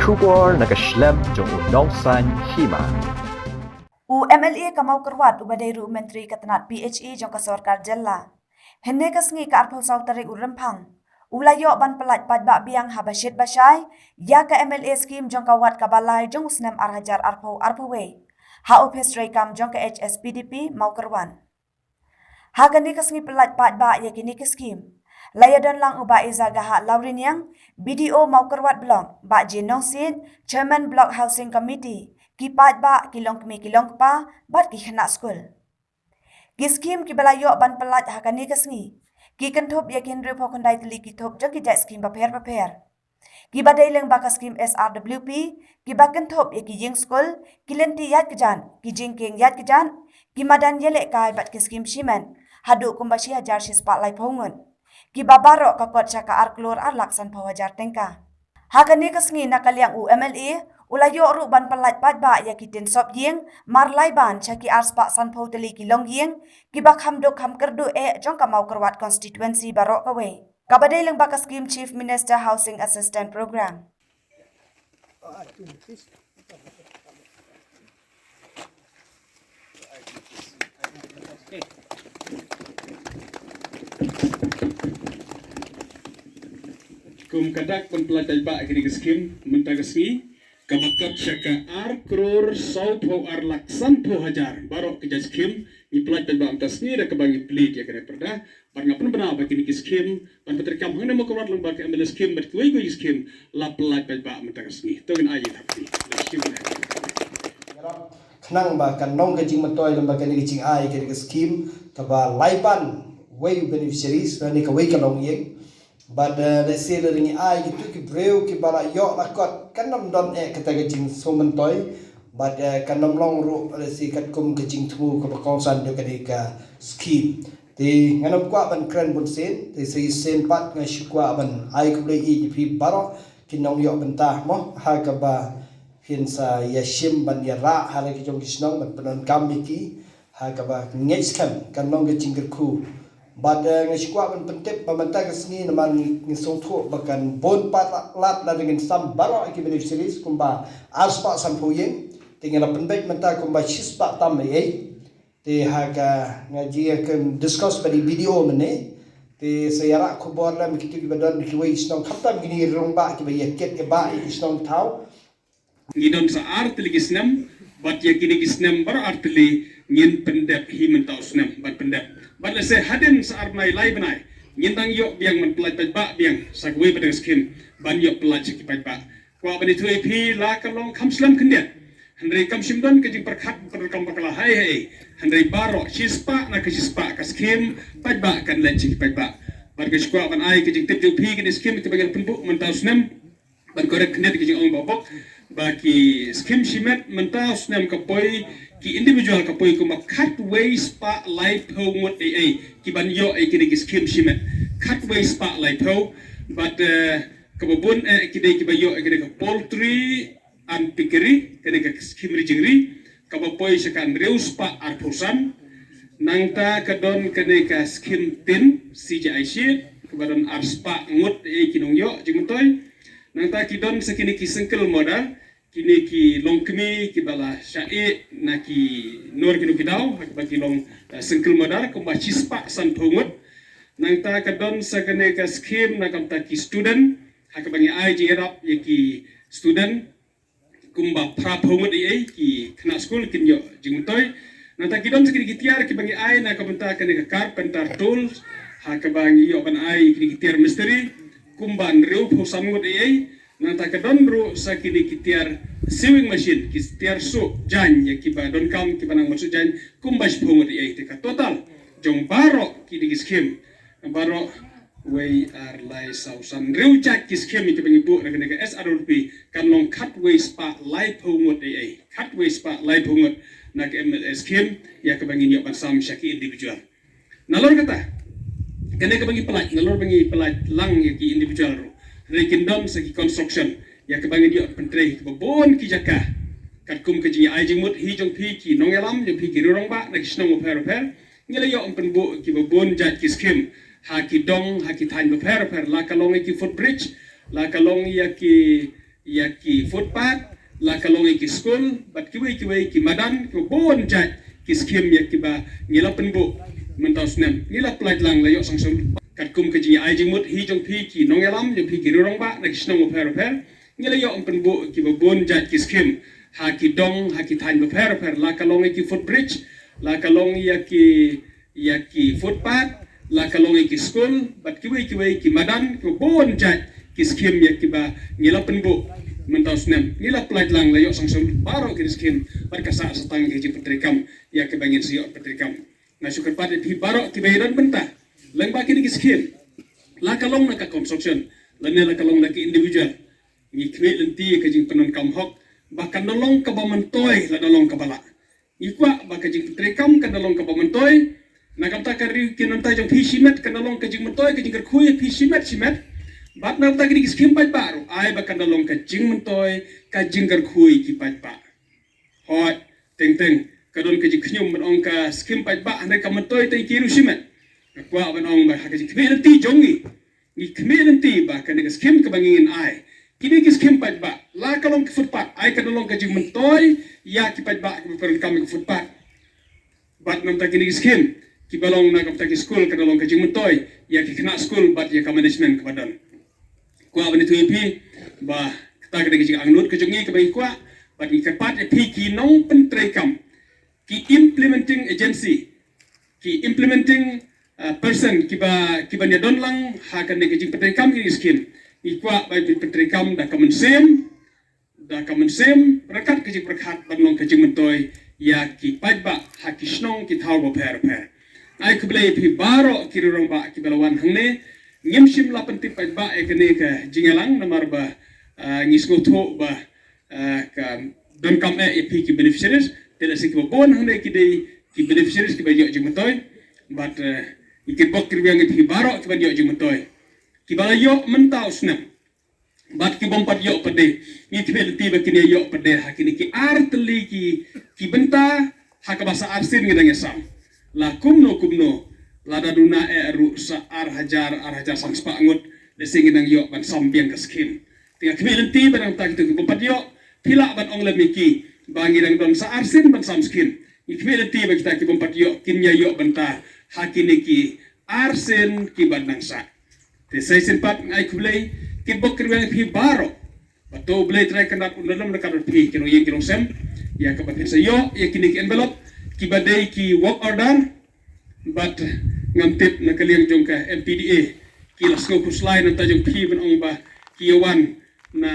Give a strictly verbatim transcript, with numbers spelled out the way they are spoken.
Khubor na ka shlem jong u Nongsaiñ Hima. U M L A ka Mawkyrwat uba dei ruh u Myntri ka tnat P H E jong ka sorkar jylla, hynne ka sngi ka arphew saw tarik u Rymphang, u la ïoh ban pyllait paidbah biang haba shit ba shai ïa ka M L A scheme jong ka wat kaba lai jong u snem ar hajar arphew arphew wei ha ophis treikam jong ka H S P D P Mawkyrwat. Ha kane ka sngi pyllait paidbah ïa kine ki scheme, la ïadon lang u Bah Eza Gahak Lawriniang, B D O Mawkyrwat Block, Bah Jin Nongsiej, Chairman Block Housing Committee, ki paidbah, ki longkmie ki longkpa bad ki khynnah skul. Ki scheme kiba la ïoh ban pyllait ha kane ka sngi ki kynthup ïa ki hynriewphew khyndai tylli ki thup jong ki jait scheme bapher bapher, kiba dei lyngba ka scheme S R W P, kiba kynthup ïa ki ïing skul, ki lynti ïaid kjat, ki jingkieng ïaid kjat, ki madan ïalehkai bad ki scheme shimet, haduh kumba shi hajar shispah laiphew ngut, kiba baroh ka kot sha ka ar klur ar lak sanphew hajar tyngka. Ha kane ka sngi na ka liang u M L A u la ïoh ruh ban pyllait paidbah ïa ki tin sop ïing mar lai ban sha ki arspah sanphew tylli ki longïing, kiba kham duk kham kyrduh eh jong ka Mawkyrwat constituency baroh kawei, kaba dei lyngba ka scheme Chief Minister Housing Assistance Programme. Kum ka dak ban pyllait paidbah ïa kine ki scheme mynta ka sngi, kaba kot sha ka ar klur sawphew ar lak sanphew hajar baroh ki jait scheme, ngi pyllait paidbah mynta ka sngi da kaba ngi plie ïa kane ka pyrda. Bad nga pynbna ba kine ki scheme ban pyntreikam hangne Mawkyrwat lyngba ka M L A scheme bad kiwei kiwei ki scheme la pyllait paidbah mynta ka sngi. To ngin ai ïa ka pyrda. Khnang ba kan long ka jingmyntoi lyngba kane ka jingai kane ka scheme kaba lai ban wei u beneficiaries lane kawei ka longïing. Bad, eh, lehse lada ngi ai kito ki briew kiba la ïoh la kot kan ym don eh kata ka jingsngewmyntoi. Bad, eh, kan ym long ruh lehse katkum ka jingthmu kaba kongsan jong kane ka scheme. Te ngan ym kwah ban kren bunsien, te sa shisien pat nga shu kwah ban ai khublei ïa phi baroh ki nongïoh bynta mo ha kaba phin sa ïashim ban ïarah ha la ki jong ki shnong ban pyndonkam ïa ki ha kaba ngeit skhem kan long ka jingkyrkhu. Bad, eh, nga shu kwah ban pyntip ba mynta ka sngi namar ngi, ngi sngewthuh ba kan bun palat lada ngin sam baroh ki beneficiaries kumba arspah sanphew ïing. Te ngi la pynbeit mynta kumba shispah tam ei ei. Te ha ka nga ji ka discuss bad i B D O mynne. Te sa ïarah khubor lem kito kiba don kiwei shnong khamtam kine ki rangbah kiba ïakit ïabah ïa ki shnong thaw. Ngi don sa ar tylli ki snem bad ïa kine ki snem baroh ar tylli ngin pyndep hi mynta u snem ban pyndep. Bad lehse hadien sa ar bnai lai bnai ngin dang ïoh biang ban pyllait paidbah biang sa kawei pat ka scheme ban ïoh pyllait sha ki paidbah. Kwah ban ïathuh ïa phi la ka long kham slem khyndiat. Hynrei kam shym don ka jingpyrkhat pyrkhat kam bakla hai hai. Hynrei baroh shispah na ka shispah ka scheme paidbah kan leit sha ki paidbah. Bad nga shu kwah ban ai ka jingtip jong phi kine scheme kiba ngi la pynbuh mynta u snem. Ban korek khyndiat ka jingong ba bok ba ki scheme shimet mynta u snem ka poi ki individual ka poi kumba khatwei spah laiphew ngut ei ei kiban ïoh ïa kine ki scheme shimet. Khatwei spah laiphew bad, eh, kaba bun eh ki dei kiba ïoh ïa kine ka poultry and piggery, kane ka scheme ri jingri kaba poi sha ka hynriew spah arphew san. Nangta ka don kane ka scheme tin C J I C kaba don ar spah ngut eh ki nongïoh jingmyntoi. Nangta ki don sa kine ki single mother, kine ki longkmie kiba la shah ïeh na ki nur kino ki daw ha kaba ki long, eh, single mother kumba shispah sanphew ngut. Nangta ka don sa kane ka scheme na ka bynta ki student ha kaba ngi ai jingïarap ïa ki student kumba phraphew ngut ei ei ki khynnah skul kin ïoh jingmyntoi. Nangta ki don sa kine ki tiar kiba ngi ai na ka bynta kane ka carpenter tools ha kaba ngi ïoh ban ai kine ki tiar mistri kumba hynriewphew san ngut ei ei. Nangta ka don ruh sa kine ki tiar sewing machine, ki tiar suh jaiñ ïa kiba donkam kiba nang ban suh jaiñ kumba shiphew ngut ei ei. Te ka total jong baroh kine ki scheme baroh wei ar lai saw san hynriew jait ki scheme kiba ngi buh na kane ka S R W P kan long khatwei spah laiphew ngut ei ei. Khatwei spah laiphew ngut na ka M L A scheme ïa kaba ngin ïoh ban sam sha ki individual. Nalor kata, kane kaba ngi pyllait, nalor ba ngi pyllait lang ïa ki individual ruh, hynrei kin don sa ki construction ïa kaba ngin ïoh pyntrei kaba bun ki jaka. Katkum ka jingïa ai jingmut hi jong phi ki nongïalam, jong phi ki rangbah na ki shnong bapher bapher, ngi la ïoh pynbuh kiba bun jait ki scheme ha ki dong, ha ki thaiñ bapher bapher, la ka long ïa ki footbridge, la ka long ïa ki ïa ki footpath, la ka long ïa ki skul bad kiwei kiwei ki madan, kiba bun jait ki skim ïa kiba ngi la pynbuh mynta u snem. Ngi la pynlait lang, la ïoh sanction katkum ka jingïa-ai jingmut hi jong phi ki nongïalam, jong phi ki rangbah na ki shnong bapher bapher. Ngi la ïoh pynbuh kiba bun jait ki skim ha ki dong, ha ki thaiñ bapher bapher, la ka long ïa ki footbridge, la ka long ïa ki ïa ki footpath, la ka long ïa ki skul bad kiwei kiwei ki madan, kiba bun jait ki skim ïa kiba ngi la pynbuh mynta u snem. Ngi la pynlait lang, la ïoh sanction baroh ki skim bad ka sah sa tang ki jingpyntreikam ïa kiba ngin sa ïoh pyntreikam. Nga shu kyrpad ïa phi baroh kiba ïadon bynta lyngba kine ki skim, la ka long na ka construction lane la ka long na ki individual, ngi khmih lynti ka jingpyndonkam hok ba kan da long kaba myntoi lada long kaba lah. Ngi kwah ba ka jingpyntreikam kan da long kaba myntoi. Na ka bynta ka ri ki nongïalam jong phi shimet kan da long ka jingmyntoi, ka jingkyrkhu ïa phi shimet shimet. Bad na ka bynta kine ki skim paidbah ruh, ai ba kan da long ka jingmyntoi, ka jingkyrkhu ïa ki paidbah. Hooid, teng teng ka don ka jingkhñium ban ong ka skim paidbah hynrei ka myntoi tang ïa ki ruh shimet. Nga kwah ban ong ba ha ka jingkhmih lynti jong ngi, ngi khmih lynti ba kane ka skim kaba ngin ai, kine ki skim paidbah, la ka long ki footpath, ai kan da long ka jingmyntoi ïa ki paidbah kiba pyndonkam ïa ki footpath. Bad na ka bynta kine ki skim kiba long na ka bynta ki skul, kan da long ka jingmyntoi ïa ki khynnah skul bad ïa ka management kaba don. Kwah ban ïathuh ïa phi ba kata ka dei ka jingangnud ka jong ngi kaba ngi kwah, bad ngi kyrpad ïa phi ki nongpyntreikam, ki implementing agency, ki implementing, uh, person kiba, kiba ïadon lang ha kane ka jingpyntreikam kine ki skim. Ngi kwah ba phi pyntreikam da ka mynsiem, da ka mynsiem ryngkat ka jingpyrkhat ban long ka jingmyntoi ïa ki paidbah ha ki shnong ki thaw bapher bapher. Ai khublei ïa phi baroh ki rangbah kiba la wan hangne. Ngim shym la pyntip paidbah ïa kane ka jingïalang namar ba, ah, ngi sngewthuh ba, ah, ka donkam eh ïa phi ki beneficiaries. Te lehse kiba bun hangne ki dei ki beneficiaries kiba ïoh jingmyntoi. Bad, ah, ngi kitbok kitrwiang ïa phi baroh kiba ïoh jingmyntoi, kiba la ïoh mynta u snem bad ki bym pat ïoh pat de. Ngi khmih lynti ba kin ïoh pat de ha kine ki ar tylli ki, ki bynta ha kaba sa arsien ngi dang ïasam. La kumno kumno, lada duna eh ruh sa ar hajar, ar hajar san spah ngut, lehse ngi dang ïoh ban sam biang ka skim. Te nga khmih lynti ba na ka bynta kito ki bym pat ïoh, phi lah ban ong lem ïa ki ba ngi dang don sa arsien ban sam skim. Ngi khmih lynti ba kita ki bym pat ïoh kin ïa ïoh bynta ha kine ki arsien kiba dang sah. Te sa shisien pat nga ai khublei, kitbok kitrwiang ïa phi baroh. Bad to U Blei Trai Kynrad un don lem ryngkat bad phi ki nongïing ki nongsem, ïa kaba phin sa ïoh ïa kine ki envelope kiba dei ki work order. Bad ngam tip na ka liang jong ka M P D A ki la sngew khuslai na ka bynta jong phi ban ong ba ki ïa wan na